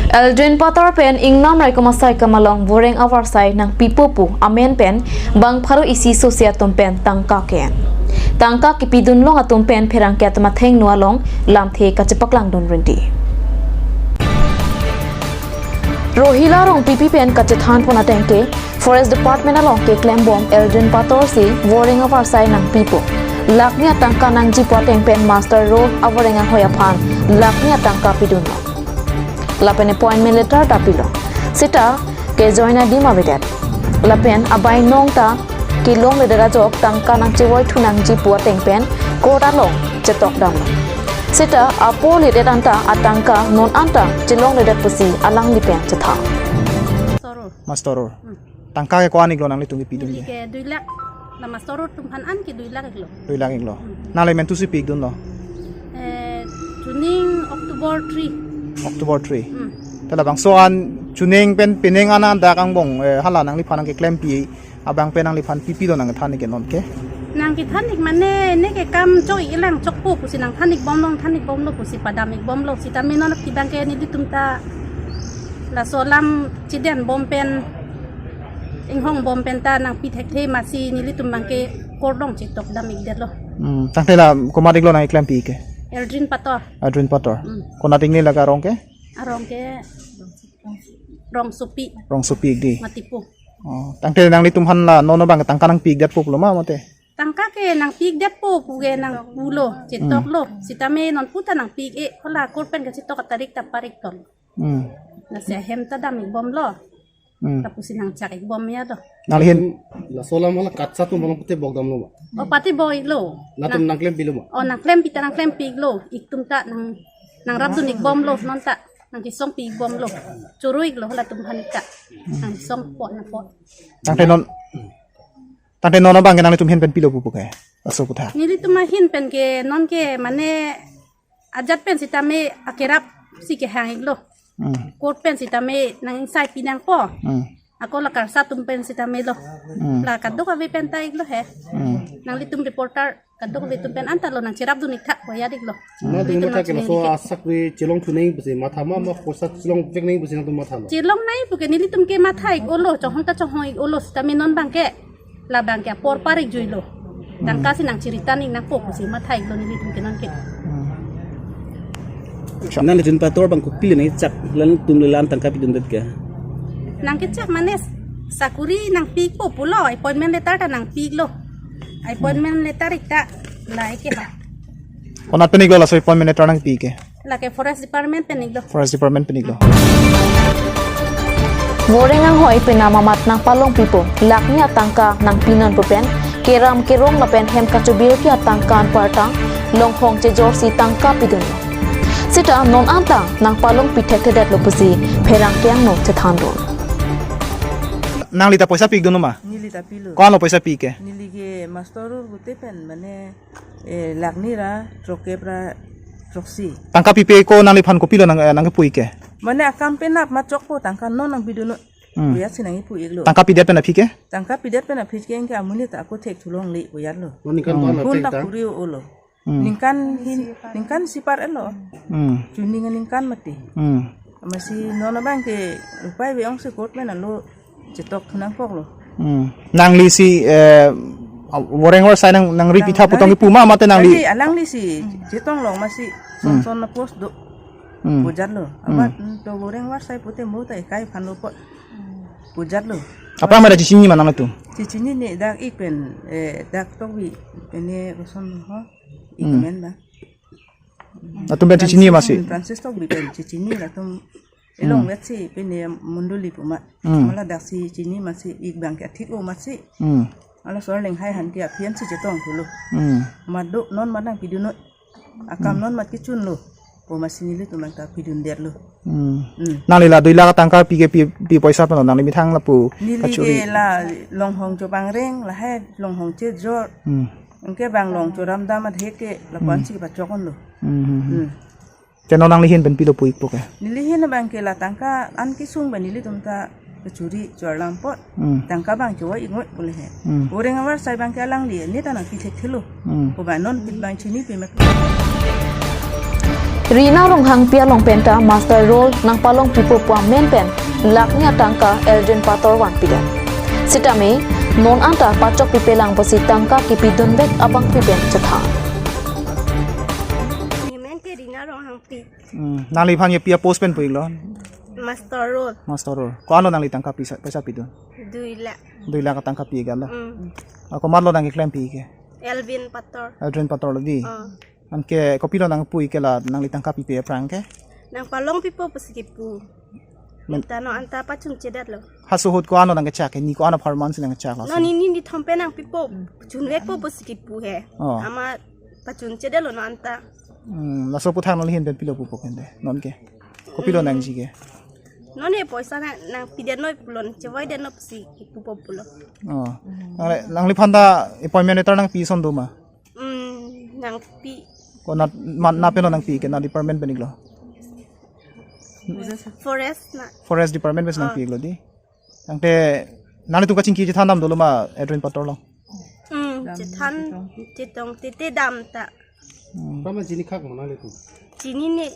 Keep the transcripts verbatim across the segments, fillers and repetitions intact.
Eldrin Pator pen ingnam raikom asai akam along voreng avarsai nangpipo pu amen pen bang pharo isi sosi atum pen tangka ke-en. Tangka kepidun long atum pen pherangke atum athengno along lamthe kachepaklangdun rinti. Rohila Rongpipi pen kachethan pon ateng ke Forest Department along keklem bom Eldrin Pator si voreng avarsai nangpipo. Lakh ni atangka nangjipo ateng pen master roll avoreng anghoi aphan lakh ni atangka pidun long. Lapen appointment letter ta pilo. Seta ke join adim avedet. Lapen abai nong ta kelongledet ajok tangka nangchevoi thu nangjipo ateng pen court along chetok damlo. Seta apo ledet anta atangka non anta chelongledet pusi alangli pen chethan. Soror. Master roll. Hmm. Tangka ke ko-an iklo nanglitum kepidun? Neli ke? Ke dui lakh. La master roll atum aphan an ke dui lakh iklo. Dui lakh iklo. Hmm. Nangli amen tu si pikdunlo? Eh, chuning October three. October three. Hmm. Te labangso an chuning pen pining an an dak angbong, eh, hala nangliphan nangkeklempi abang pen nangliphan pipilo nangkethan ik ke non ke? Nangkethan ik mane ne ke kam chok ik lang chokpo pusi nangthan ik bomlo, than ik bomlo pusi padam ik bomlo. Sitame non abang ke nelitum ta laso alam chiden bom pen, inghong bom pen ta nangpi thekthe masi nelitum abang ke court along chetok dam ikdetlo. Hmm, tangte la komat iklo nangkeklempi ke? Eldrin Pator. Eldrin Pator. Hmm. Konat ik ne la arong ke? Arong ke Rongsopi. Rongsopi ik dei. Matipu. Oh, tangte nanglitum aphan la non abang tangka nangpi ikdetpo pulo ma mate? Tangka ke nangpi ikdetpo pu ke nangpulo, chetoklo. Hmm. Sitame non pu ta nangpi ik-e, hala court pen kachetok atarik ta parik ton. Hmm. Lasi ahem ta dam ik bomlo. Hmm. Lapusi nangchak ik bom ya do. Nangli hin? Laso alam hala KATSA atum along pute bok damlo ma? O, pati bok iklo. Latum nang- nangklempilo ma? O, nangklempi ta nangklempi iklo. Itum ta nang, nangrapdun ik bomlo non ta. Nangkesongpi ik bomlo. Choro iklo halatum aphan ik ta. Nangsongpo napo. Tangte non, tangte non abang ke nanglitum ahin pen pilo pupo ke? Laso aphuthak. Nelitum ahin pen ke non ke mane ajat pen sitame akerap si kehang iklo. Hmm. Court pen sitame nang ingsai pinangpo. Hmm. Ako la KATSA atum pen sitame lo. Hmm. La kadokave pen ta iklo he. Hmm. Nanglitum reporter kadokave atum pen anta lo nangcherapdun ik tha ko ya iklo. Nangtum nelitum matha nang ke laso chinine ik ke. Asakri chelong thu nangji pusi matha ma, ma poisa chelongvek nangji pusi nangtum matha lo? Chelong nangji pu ke nelitum ke matha ik olo, chonghong ta chonghong ik olo sitame non abang ke labang ke apor parik juilo. Tangka si nangchiri than ik nangpo pusi matha iklo nelitum ke non ke. Hmm. Nangli Eldrin Pator abang kopilo nangkechak, latum le la-an tangka pidundet ke? Nangkechak mane sakuri nangpi ikpo pulo, appointment letter ta nangpi iklo. Appointment letter ik ta la ik ke ba. Konat pen iklo laso appointment letter nangpi ik ke? Lake Forest Department pen iklo. Forest Department pen iklo. Voreng anghoi penam amat nangpalongpipo, lakh ni atangka nangpinon pu pen keram kerong lapen hem kachobirpi atangka anparta longhong chejor si tangka pidun. Seta non anta nangpalongpi thekthedetlo pusi pherangke angno chethandun. Nangli ta poisa pi ikdun ma? Neli ta pilo. Ko-anlo poisa pi ik ke? Neli ke master roll pute pen mane eh, lakh ni ra throkkep ra throksi. Tangka pipe ko nangliphan kopilo nang, eh, nangkepu ik ke? Mane akam penap ma chokpo, tangka non nangpidun non. Hmm. Pu ya si nangkepu iklo. Tangka pidet pen aphi ke? Tangka pidet pen aphi ke anke amonit ta ako thek thulongle pu ya lo. Oh, ningkan Hmm. ko-an Kun thek ta ta? Kuri olo. Hmm. Ningkan hin, ningkan isi par elo. Hmm. Chuning ningkan mati. Hmm. Masi non abang ke upai ave ong si court pen alo chetok thu nangkoklo. Hmm. Nangli si, eh, voreng avarsai nang, nangri Nang, pitha putong nangri pu ma mate nangli? Alangli, alangli si chetong long masi Hmm. son son na post do. Hmm. Pujar lo. Hmm. Amat to voreng avarsai pute mo ta ikai aphan lo po. Pujar lo. Apa mera chechini ma nangtum? Chechini ne dak ik pen, eh, dak tokbi pen ne koson ho. Ik Hmm. men ba. Latum pen chechini masi? Francis tokbi pen chechini latum elong Hmm. vet si pen ne mondoli pu ma. Hmm. Mala dak si chini masi ik abang ke athik o masi. Hmm. Ala sor leng hai han ke aphian si chetong thulo. Hmm. Mat do non mat nangpidun non. Akam Hmm. non mat kechun lo. Ko masi nelitum abang ta pidundet lo. Hmm. Hmm. Nangli la dui lakh tangka pi ke pi, pi poisa pen lo nangli methang lapu Neli kachuri. Ke la longhong chopangreng lahai longhong chejor. Hmm. Anke bang long choram dam adhe ke lapu-an Hmm. si kepachok-on lo. Hmm, hmm, hmm. Hmm. Te non nangli ahin pen pilo pu ikpo ke? Neli ahin abang ke la tangka an kesung ba nelitum ta kachuri chorlam pot. Hmm. Tangka abang choi ingot pule he. Hmm. Voreng avarsai abang ke alangli ne ta nangpi thekthelo. Hmm. Ko ba non pit abang chini pe mek. Rina Ronghangpi along penta muster roll nangpalong pipo pu amen pen lakh ni atangka Eldrin Pator vanpidet. Sitame non anta pachok pipelang pusi tangka kipidunvek abangpi pen chethan. Ni men ke Rina Ronghangpi. Hmm, nangliphan ke pi a post pen pu-iklo? Muster roll. Muster roll. Ko-anlo nangli tangka pisa, paisa pidun? Dui lakh. Dui lakh atangka pi-iklo. Hmm. Ah, komatlo nangkeklempi ke? Eldrin Pator. Eldrin Pator lo dei. Oh. Anke kopilo nangpu-ik ke la nangli tangka pipe aphrang ke? Nangpalong pipo pusi kipu. Men- Anta non anta pachunchedetlo. Halaso ahut ko-anlo nangkechak ke, ni ko-an apharman si nangkechaklo? Non hini nithom pen nangpipo. Chunvekpo pusi kipu he. Oh. Amat pachunchedetlo non anta. Hmm, laso aphuthak nangli ahin pen pilo pupo kente, non ke? Kopilo Hmm. nangji ke? Non he poisa nang, nangpidetnoi pulo, chevoidetnoi pusi kipupo pulo. Oh. Nangle, nangliphan ta appointment letter nangpi ason do ma? Hmm, nangpi. Ko nat, ma, nat penlo nangpi ke, nat department pen-iklo? Forest na. Forest department pen si Ah. nangpi-iklo dei. Tangte nanglitum kachingki chethan dam dolo ma Eldrin Pator along? Hmm, chethan chetong tete dam ta. Hmm. Pama chini khak mo nanglitum? Chinine.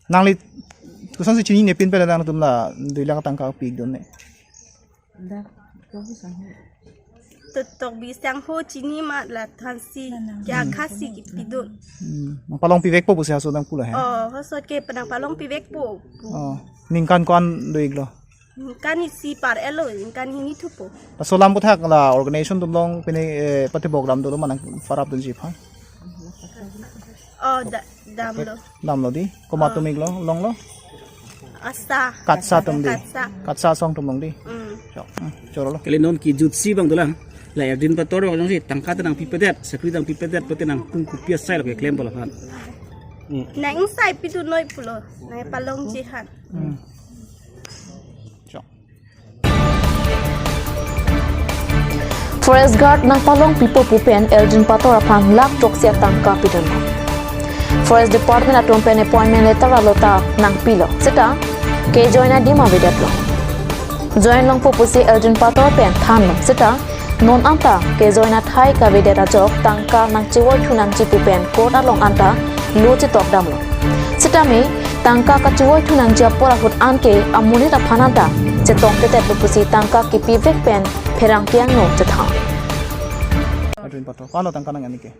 Nangli kosonsi chinine pin pen nangtum la dui lakh atangka pidunne? Dak, tok bisang ho. Totok bisang ho chini ma la thansi, kya khasi kipidun. Hmm. Nangpalong pivekpo pusi halaso nangpulo he? Oh, halaso ke nangpalong pivekpo. Oh. Ningkan ko-an do-iklo? Ningkan isi par-etlo, ningkan hini thupo. Laso alam aphuthak la organization atum along pine, eh, patibok dam dolo ma nangparap dunji aphan? Oh, da, damlo. Damlo dei. Komat atum-iklo, longlo? ASHA. KATSA atum dei. KATSA. KATSA asong atum long dei. Hmm. Chok. Hmm, chorolo. Kali non kijutsi abang dolang. La Eldrin Pator abang jongsi tangka ta nangpipedet, sakri ta nangpipedet, pute nangpung kopi asai lo keklem bola aphan? Hmm. Nang sai pidunoi pulo, nangpalongji aphan. Hmm. Chok. Forest Guard nangpalong pipo pu pen Eldrin Pator aphan lakh throksi atangka pidun. Forest Department atum pen appointment letter alo ta nangpilo. Seta kejoin adim avedetlo. Join longpo pusi Eldrin Pator pen thanlo. Seta non anta kejoin athai kavedet ajok tangka nangchevoithu nangji pu pen court along anta lo chetok damlo. Sitame tangka kachevoithu nangji apor ahut anke amonit aphan anta chetongtedetlo pusi tangka kipivek pen pherangke angno chethan. Eldrin Pator, ko-anlo tangka nang-an-ik ke?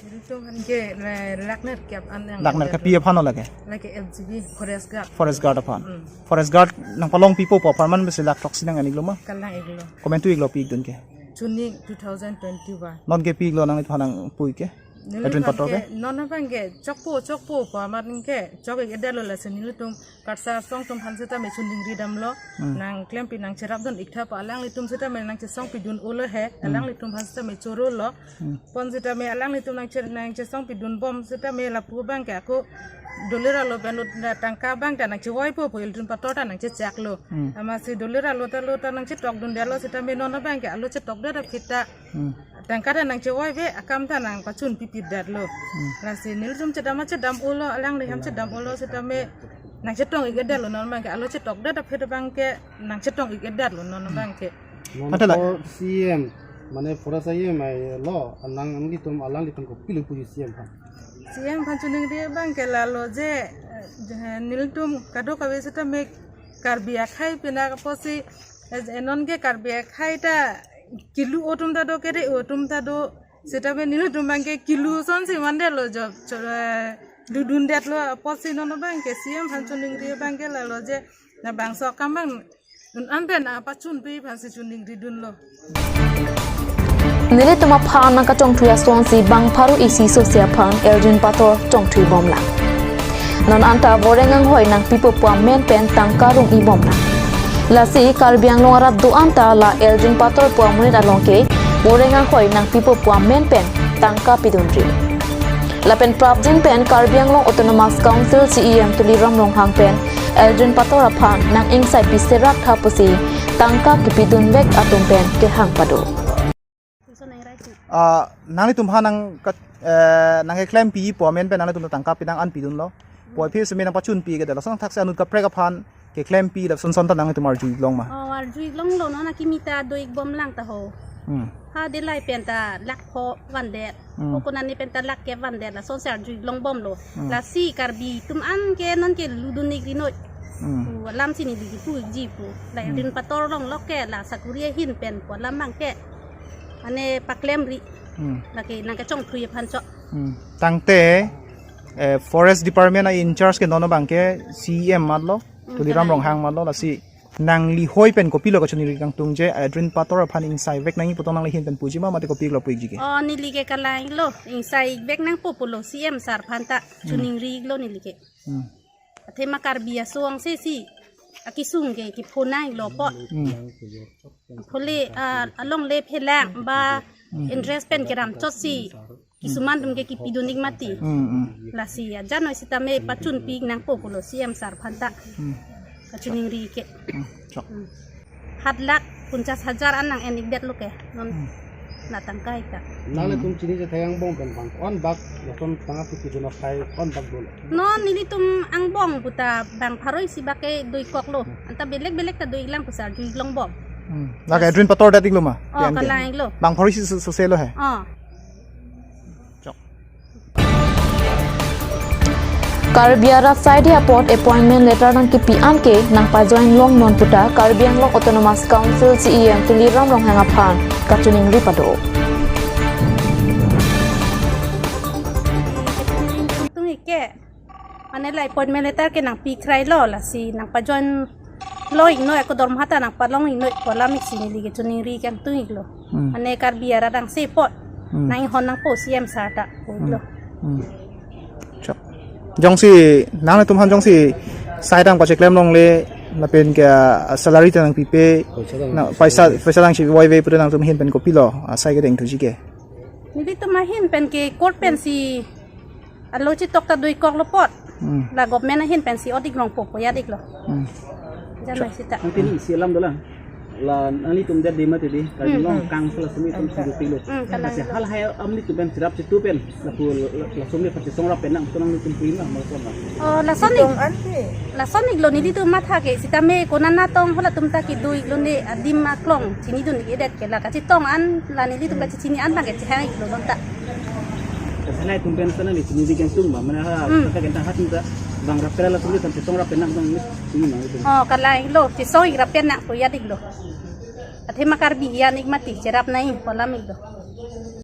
Ilitum aphan ke, eh, lakh nerkep an nang. Lakh nerkep pi aphanlo lake? Lake F G B, Forest Guard. Forest Guard aphan. Hmm. Forest Guard nangpalong pipo pu apharman pensi lakh throksi nang-an-iklo ma? Kalang-iklo. Komantu-iklo pi-ikdun ke? Chuning two thousand twenty-one. Non ke pi-iklo nangliphan nangpu-ik ke? Eldrin Pator ke? Neliphan ke, non abang ke, chokpo, chokpo pu amat ke, chok-ik-edetlo lasi nelitum KATSA asong atum aphan sitame chuningri damlo, Hmm. nangklempi nangcherapdun-ik tha pu alanglitum sitame nangchesong pidun-olo he, Hmm. alanglitum aphan sitame chorolo. Hmm. Pon sitame alanglitum nangche-, nangchesong pidunbom sitame lapu abang ke ako dolir alo pen ut na tangka abang ta nangchevoipo pu Eldrin Pator ta nangchechaklo. Hmm. Amatsi dolir alo ta lo ta nangchetokdundetlo sitame non abang ke alo chetokdet aphi ta Hmm. tangka ta nangchevoive, akam ta nangpachun pipidetlo. Hmm. Lasi nelitum chedam chedam-olo, alangli hem chedam-olo sitame nangchetong-ik-edetlo non abang ke, alo chetokdet aphi ta abang ke nangchetong-ik-edetlo non abang ke. Non Ante la- for C M, mane forest C M ai lo, anang anglitum, alanglitum kopilo puji C M aphan? C M aphan chuningri abang ke lalo je, eh, nelitum kadokave sitame Karbi akhai pinak apotsi, eh, non ke Karbi akhai ta kilu atum ta do, kere atum ta do, sitame nelitum abang ke kilu asonsi mandetlo jo, jo, eh, dudundetlo apotsi non abang ke C M aphan chuningri abang ke lalo je, labangso akam abang un an pen nangpachunpi aphansi chuningridunlo. Nelitum aphan nangkachongthui asonsi bang pharo isi sosi aphan Eldrin Pator chongthuibomlang. Non anta voreng anghoi nangpipo pu amen pen tangka rung-ibomlang. Lasi Karbi Anglong arat do-an ta la Eldrin Pator pu amonit along ke voreng anghoi nangpipo pu amen pen tangka pidunri. Lapen prapjin pen Karbi Anglong Autonomous Council C E M Tuliram Ronghang pen Eldrin Pator aphan nang-ingsai piserak tha pusi tangka kipidunvek atum pen kehang pado. Ah, nanglitum aphan nang kat-, eh, nangkeklempi pu amen pen nanglitum tangka pinang an pidunlo. Puvoiphit sitame nangpachunpi-ik-edetlo. Lason thaksi anut kaprek aphan keklempi lason son ta nanglitum arju-iklong ma? Oh, arju-iklonglo, non akimi ta do-ikbomlang ta ho. Hmm. Ha, delai pen ta lakh pho vandet. Hmm. Ko konane pen ta lakh kep vandet, lason si arjulong bomlo. Hmm. Lasi Karbi atum an ke non ke ludun ik ri noi. Hmm. Pu alam si neli kipu ikji pu. La Hmm. Edwin Pator longlo ke, la sakuri ahin pen pu alam abang ke. Mane paklem ri. Hmm. Lake nangkachongthui aphan chot. Hmm. Tangte, eh, Forest Department a-in-charge ke non abang ke C E M matlo, Hmm, Tuliram Ronghang matlo, lasi nangli hoi pen kopilo kachiningri kangtung je, Edwin Pator aphan ingsai vek nangji pu tong nangli ahin pen puji ma, mate kopilo pu ikji ke? Oh, neli ke kalang iklo, ingsai vek nangpo pulo C E M sir aphan ta, Hmm. chiningri iklo neli ke. Hmm. Athema Karbi aso angse si akesung ke kepho nanglo po. Hmm. Phule, ah, alongle phelang ba Hmm. interest pen keram chot si kisuman atum ke kipidun ik mati. Hmm, hmm. Lasi ajan noi sitame pachunpi ik nangpo pulo C E M sir aphan ta. Hmm. Kachiningri ke. Hmm. Chok. Hmm. Hat lakh ponchas hajar an nang-en ik detlo ke. Non Hmm. na tangka ik ta. Nanglitum chini je thayang angbong pen bang ko-an bak, lason tangka kipidun aphai ko-an bak dolo? Non nelitum angbong puta bang pharo isi bak ke do-ik koklo. Anta belek belek ta do-ik lang pu si arju ik long bom. Hmm. Lake Edwin Pator det iklo ma? Oh, Yan ke? Kalang iklo. Bang pharo isi so, so selo he? Oh. Chok. Karbi arat saide apot appointment letter nangkipi an ke nangpajoin longnon puta Karbi Anglong Autonomous Council C E M Tuliram Ronghang aphan kachiningri pado. Tung ik ke, mane la appointment letter ke nangpi krailo, lasi nangpajoin lo ik noi, ako dormoha ta nangpalong ik noi pu alam ik si neli ke chiningri kangtung iklo. Hmm. Mane Karbi arat angse apot Hmm. nang-inghon nangpo C E M sir ta pu iklo. Hmm. Chok. Jongsi nanglitum aphan jongsi sai dam kacheklem longle, lapen ke, ah, salary ta nangpipe, Paisa ta na, nang- paisa, paisa nangchevoi ave pura nangtum ahin pen kopilo, ah, sai kedeng thuji ke? Nelitum ahin pen ke court pen si alo chetok ta do-ik koklo apot. Hmm. La government ahin pen si ot ik longpo pu yat iklo. Hmm. Ajan noi sita. Nangpini isi alam dolang. La nanglitum det di mati di. Karbi Hmm. Anglong Council asomni atum Hmm. si do-iklo. Hmm, kalang Lasi iklo. Halahai amonit atum pen cherap chetu pen. Lapu la, la, lason le pachesong rap pen nang, to nanglitum pu ma, ma lason ma. Oh, lason ik. Chetong an ke. Lason iklo nelitum matha ke. Sitame konat natong halatum ta kedo-ik longle, adim aklong chinidun ik-edet ke, la kachetong an, la nelitum kachechini an abang ke chehang iklo non ta. Kasalai atum pen sana ni chiningri kangtung ba, mane ha, Hmm. kata kenta hat ta, bang rap pen lason le pachesong rap pen nang, nang, nang, nang. Oh, kalang iklo, chesong ik rap pen nang pu yat iklo. Athema Karbi an ik mati, cherap nang pu alam iklo.